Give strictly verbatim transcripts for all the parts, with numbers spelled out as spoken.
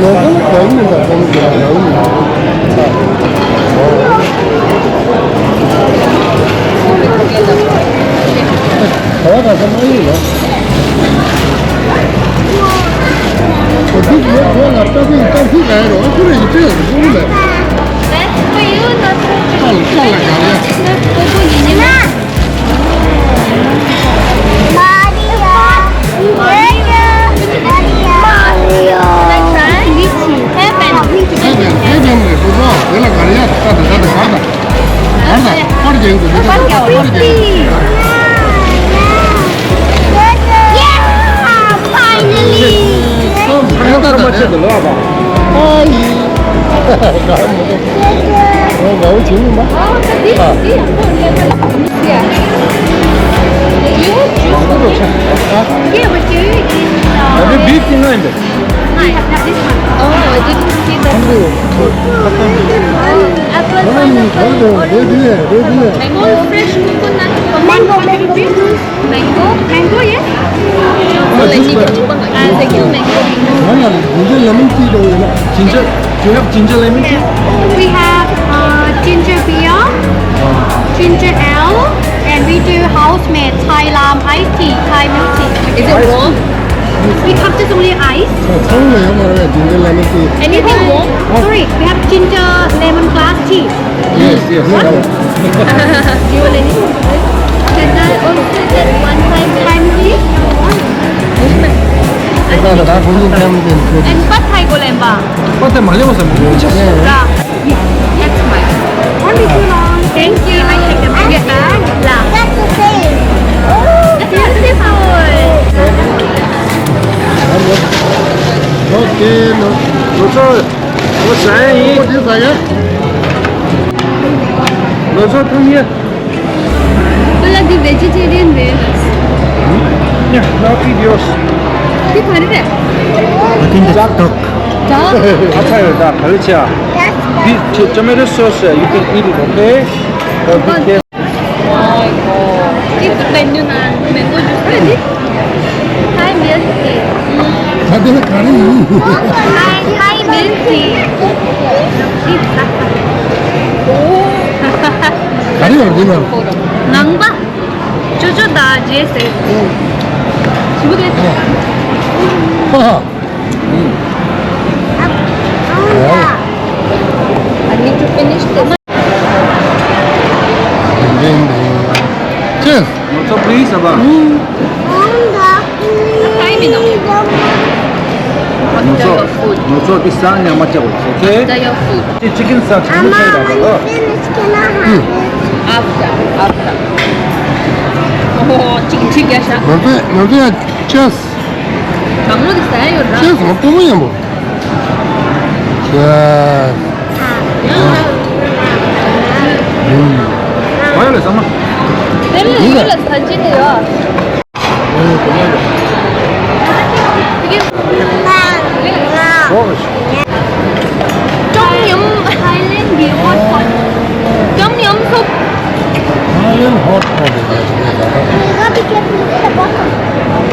ནང་ཁོ་ལ་གང་ཡིན་ད་གང་ཡིན་ད་གང་ཡིན་ད། ག་བ་ག་ས་མ་ཡིན་ལ། ཁོ་ཚོས་ངའི་ཁོ་ལ་ལྟ་བུའི་ལྟ་ཚུལ་ག་ཡིན་རོགས་ཁོ་རེ་ཡིན་ཚོད་རེ་ཁོ་ལ། ལྟ་ལ་ལྟ་ལ་ག་རེ། Mario! Mario! Mario! Heaven! Heaven! Heaven! Yeah! Finally! ཨ་ནི་བིབ་ཅི་ང་ཡིན་པས། Mango, mango. Mango, yes? ང་ལ་ginger lemon tea དང་ཡོད་ན། Ginger, do you have ginger lemon tea? We have uh, ginger beer, ginger ale, and we do house made Thai lam iced tea, Thai milk tea. Is it warm? We have just only ice. ཚང་ལ་ཡོད་མ་རེད། ginger lemon tea. Anything warm? Sorry, we have ginger lemon grass tea. Yes, yes. Do you want any? Can I also get one Thai milk tea? ད་ད་ད་ཁོང་ཚོ་ཐམས་ཅད་ཁོ། And pad thai གོ་ལེན་པ། Pad thai མ་ལེན་པ་བསམ་གི། Just ད། That's fine. Only too long. Thank you. I take a big bag. That's the same. Oh, that's beautiful. Okay, no. What's up? What's up? What is that? What's up? Come here. ཁོ་ལ་འདི་vegetarian རེད། Yeah, now eat yours. འདི་ག་རེ་རེད། I think it's duck. Duck? ཨ་ཚ་ཡོད་ད་ག་རེ་བྱ། འདི་tomato sauce, you can eat it, okay? Uh, be careful. འདི་མེ་ནུ་ན་མེ་ནུ་ཇུས་རེད་འདི། Thai milk tea. ད་དེ་ལ་ག་རེ་ཡིན། Thai, Thai milk tea. ག་རེ་ཡོད་འདི་ལ། ནང་པ། ཅོ་ཅོ་དང་རྗེས་ཟེར། ཞིམ་པོ་རེད། ཧ་ཧ། I need to finish this. Cheers. Notso, please, Abba. Time enough. Notso, Notso, this song, I'm not sure, okay? After your food. Chicken sauce, you try that, Abba. After, after. Oh, chicken, chicken, yeah. Notso, Notso, cheers. གང་རུང་དེ་ཟ་ཡ་ཡོད་ར། ཁྱེད་ཚོ་སྤུ་གུ་ཡིན་པོ། ཁྱེད། ཨུམ། ག་ཡོད་ལ་ཟ་མ། དེ་ལ་ཡོད་ལ་ཟ་ཅི་ནས་ཡོད། ཀྲོང་ཡུམ། Thailand གི་hot pot། ཀྲོང་ཡུམ་སུབ། Thailand hot pot དེ་ཡོད་ཅིག་རེད་ད།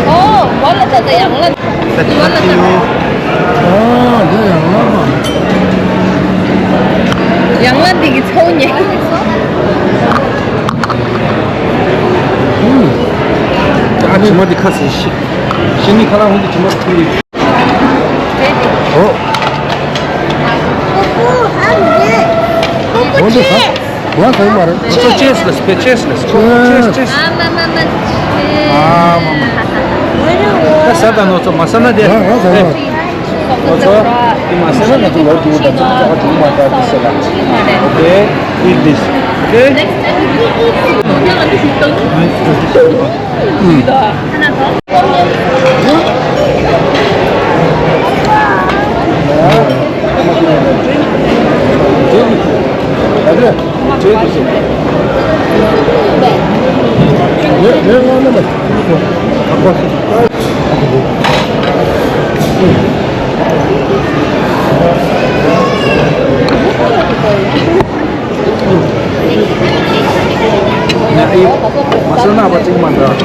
ཨོ། ཝ་ལ་ད་ད་ཡང་ལ། ད་ད་ད་ཡོད། ཨ་འདི་ཡང་ལ་མ། ཡང་ལ་འདི་གི་ཚོགས་ཉེ། ཨུམ། ད་ཨ་ནི་མ་འདི་ཁ་སི་ཤི། ཤི་ནི་ཁ་ལ་འོང་འདི་ཅི་མ་ཐུག་ཡི། ཨོ། འོ་འདི་ཁ། ང་ཚང་མ་རེད། ཁོ་ཚོ་ཅེས་ལ་སྤེ་ཅེས་ལ་སྤེ་ཅེས་ཅེས། ཨ་མ་མ་མ། ཨ་མ་མ། ད་ཟ་ད་ནོ་ཚོ་མ་ཟ་ན་དེ། ང་ང་ཚང་མ་རེད། ནོ་ཚོ་དེ་མ་ཟ་ན་ང་ཚོ་ལོ་རྒྱུས་དང་ཚོ་ཚོ་ཚོ་མ་ད་དེ་ཟ་ད། Okay, eat this. Okay? ང་ཨེ་མ་སོ་ན་བ་ཅིག་མ་འདྲ།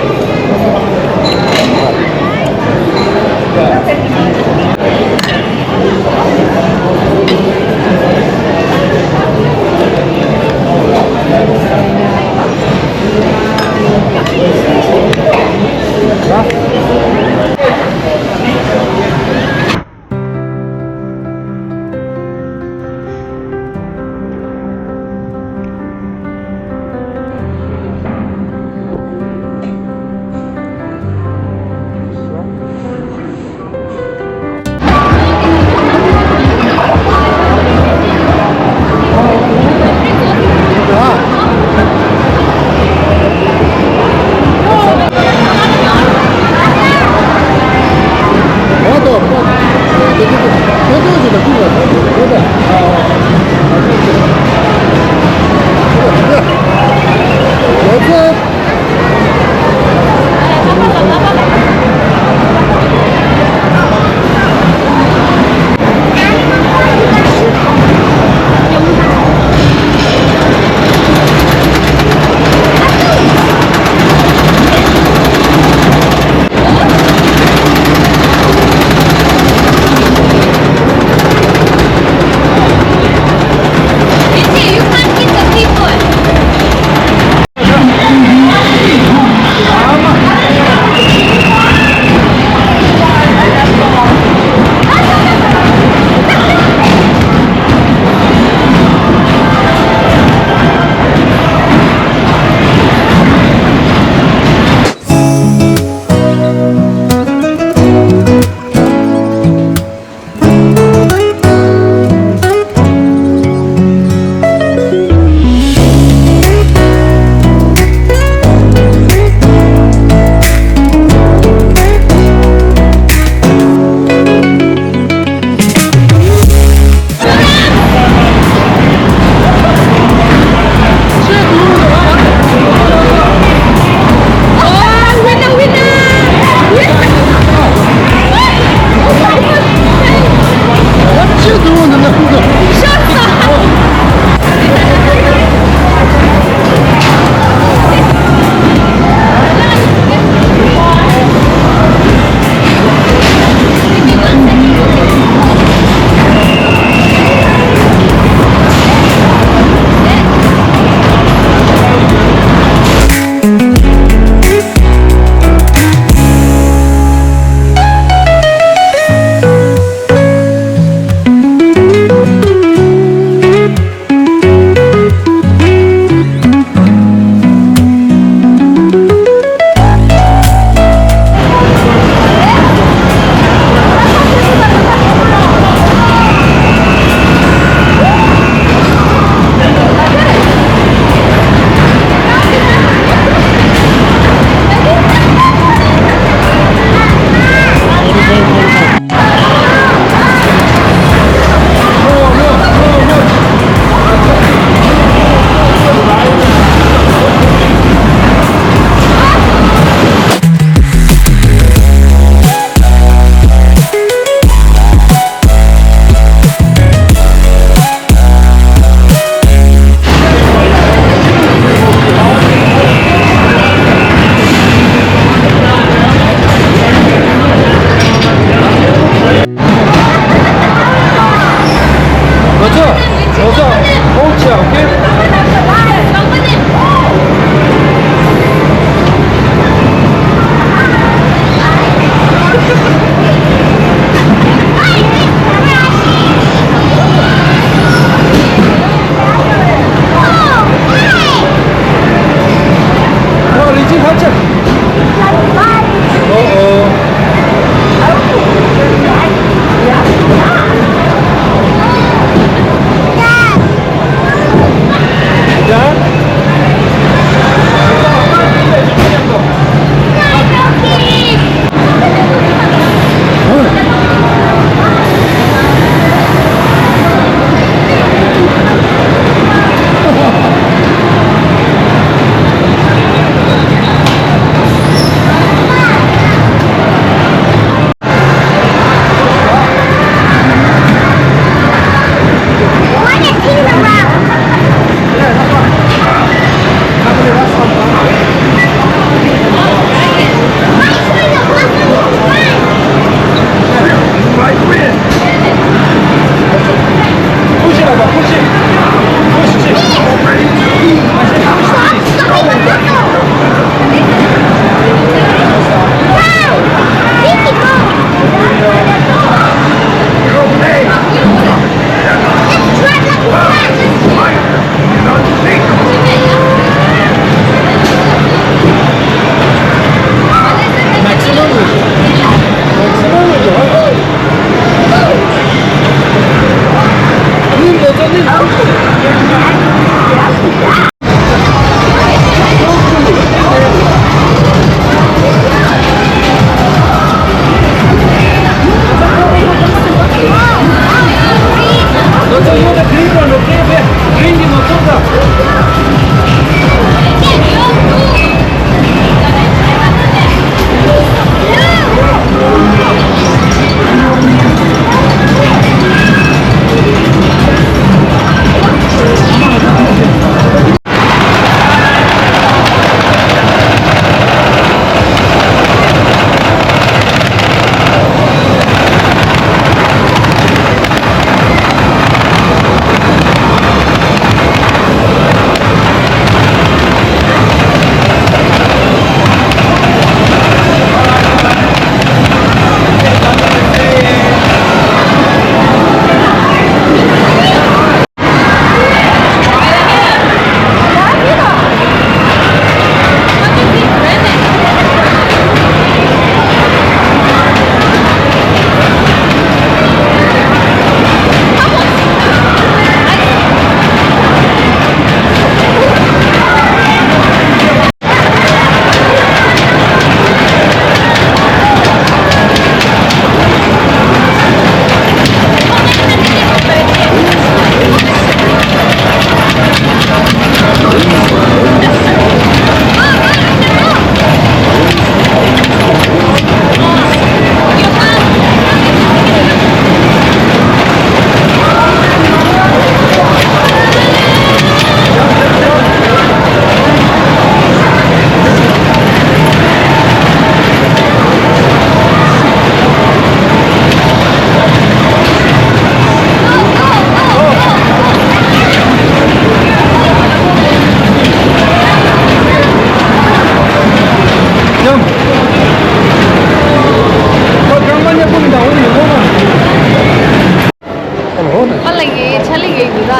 ཨ་ལ་ཡེ་ཆ་ལི་ཡེ་ཡུ་ར།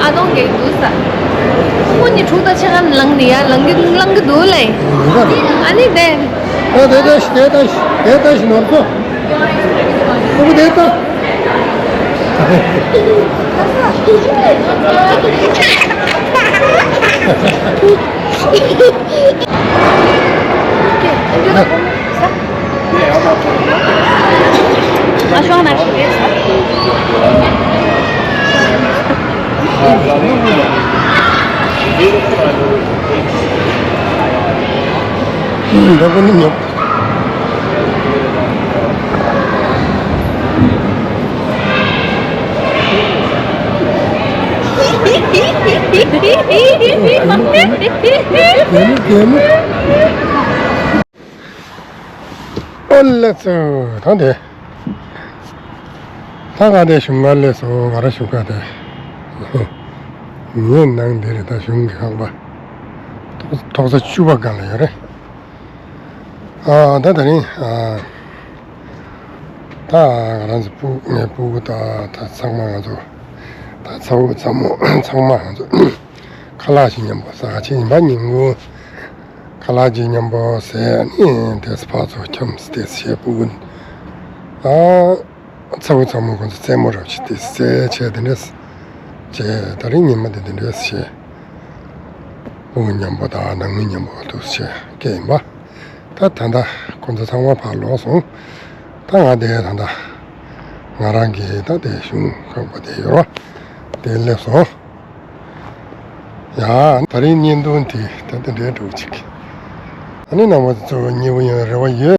ཨ་དོང་ཡེ་ཡུ་ས། ཁོ་གཉིས་ཕྲུག་དང་ཆེ་ཁ་ནང་ནི་ཡ་ལང་གི་ལང་གི་འདུག་ལེ། ཨ་ནི་དེ། ཨ་དེ་ལྟ་ཞིག་དེ་ལྟ་ཞིག་དེ་ལྟ་ཞིག་ནོར་ཚོ། ཨ་ཁུ་དེ་ལྟ། འདྲ་པོ་ནི་ཉོབ། ཨོ་ལེ་ཚོ་ད་དེ། ད་ང་དེ་གཞུང་ང་ལས་སོ་ང་ར་གཞུང་ཁ་དེ། ངའི་ནང་དེ་རེད་ད་གཞུང་གི་ཁང་པ། ཐོག་ཐོག་ས་བཅུ་པ་སྒང་ལ་ཡོད་རེད། ཨ་ད་དེ་རིང་ཨ་ད་ང་རང་ཚོ་སྤུ་ངའི་སྤུ་གུ་ད་ད་ཚང་མ་ང་ཚོ་ད་ཚ་བོ་ཚ་མོ་ཚང་མ་ང་ཚོ་ཁ་ལག་ཞིག་མཉམ་པོ་ཟ་ཆེ་ཡིན་པ་ཉིན་གུང་ཁ་ལག་ཅིག་མཉམ་པོ་ཟས་ཨ་ནི་དེ་ཕར་ཚུར་འཁྱམས་དེ་བྱས་སྤུ་གུ་ཨ། ཚ་བོ་ཚ་མོ་ཁོང་ཚོ་རྩེད་མོ་རོགས་བྱེད་དེ་རྩེད་བྱས་དེ་འདྲས་བྱས་ད་རིང་ཉི་མ་དེ་དེ་འདྲས་བྱས། སྤུ་གུ་མཉམ་པོ་དང་ནང་མི་མཉམ་པོ་འདུག་བྱས་སྐད་ཡིན་པ། ད་ད་ལྟ་ཁོང་ཚོ་ཚང་མ་ཕར་ལོག་སོང་། ད་ང་དེ་ད་ལྟ་ང་རང་གི་ད་དེ་གཞུང་ཁང་པ་དེ་ཡོད་ར་དེ་སླེབས་སོང་། ཡ་ད་རིང་བརྙན་ཐུང་དེ་ད་དེ་འདྲས་འགྲོ་གི་ཅིག་ཨ་ནི་རྣམ་པ་ཚོ་མཉེས་པོ་ཡོང་རེ་བ་ཡོད།